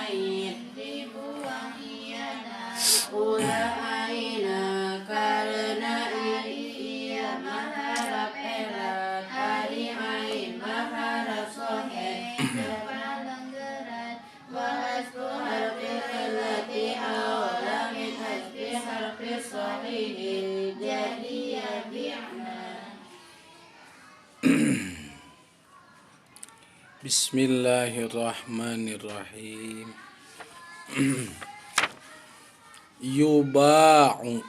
ain Dibuang iyana ulah aina karena iya mah harap erat ari ain mah harap soheh Sepalenggeran wa hasbu harfil illati aula min hasbi harfi sahihi jadi yabi'na. Bismillahirrahmanirrahim. Yuba'u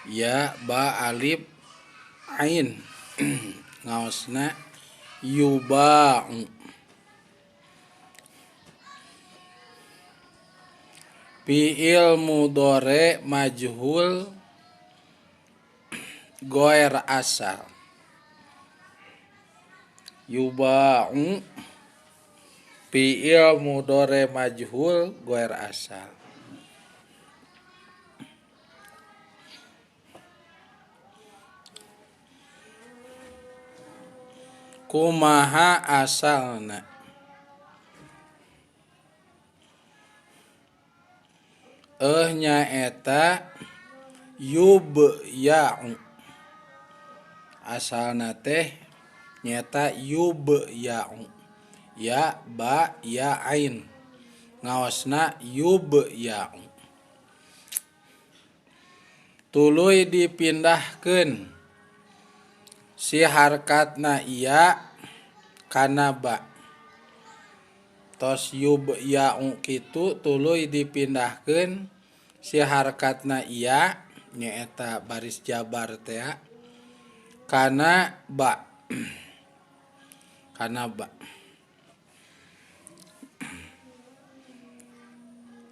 ya ba alif ain ngaosna yuba'u fi'il mudhari majhul goer asal yuba'u fi'il mudhari majhul goer asal kumaha asalna nyaeta yubya'u asalna teh nyaeta yubya'u ya ba ya ain ngaosna yubya'u tuluy dipindahkeun si harkatna iya kana ba tos yubya'u kitu tuluy dipindahkeun si harkatna iya nyaeta baris jabar teh kana ba kana ba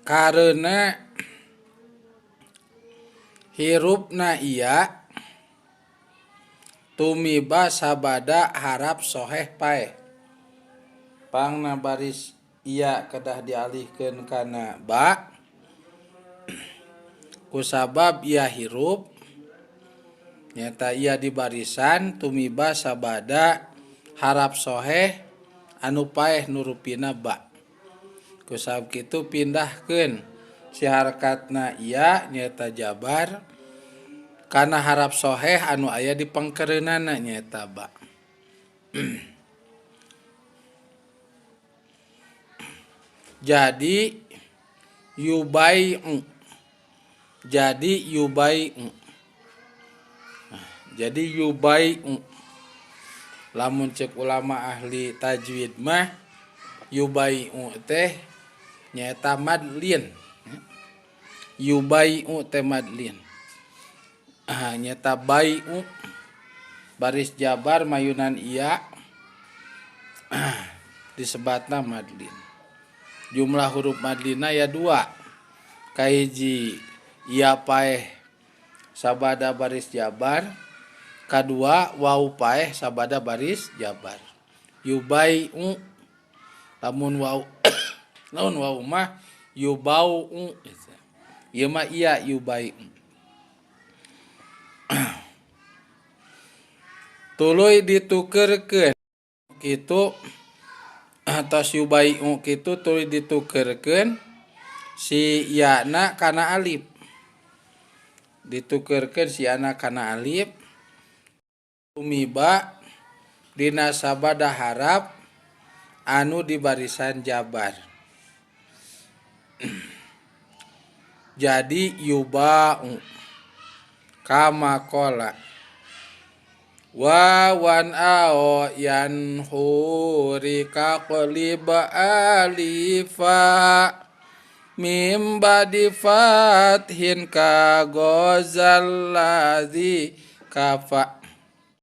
karena hirupna iya tumiba sabada harap soheh paeh pangna baris iya kedah dialihkeun kana ba kusabab iya hirup nyata iya di barisan tumiba sabada harap soheh anu paeh nurupina ba kusabab kitu pindahkeun si harkatna iya nyata jabar kana harap soheh anu aya di pengkereunana nyaeta ba. Jadi yubai'u jadi yubai'u jadi yubai'u lamun cek ulama ahli tajwid mah yubai'u teh nyaeta madlin yubai'u teh madlin nyaeta bai'u baris jabar mayunan iya disebatna madlin jumlah huruf madlina ya 2 kahiji iya paeh sabada baris jabar kadua wau paeh sabada baris jabar yubai'u lamun wau lamun wau mah yubau'u ieu mah iya yubai'u tuluy ditukerkeun kitu atas yubai'u kitu tuluy ditukerkeun si yana kana alif ditukerkeun si yana kana alif tumiba dina sabada harap anu di barisan jabar jadi yuba'u kama qala wa wan ao yanhuri kaqlib alifa mim badi fathin ka gozal ladzi kafa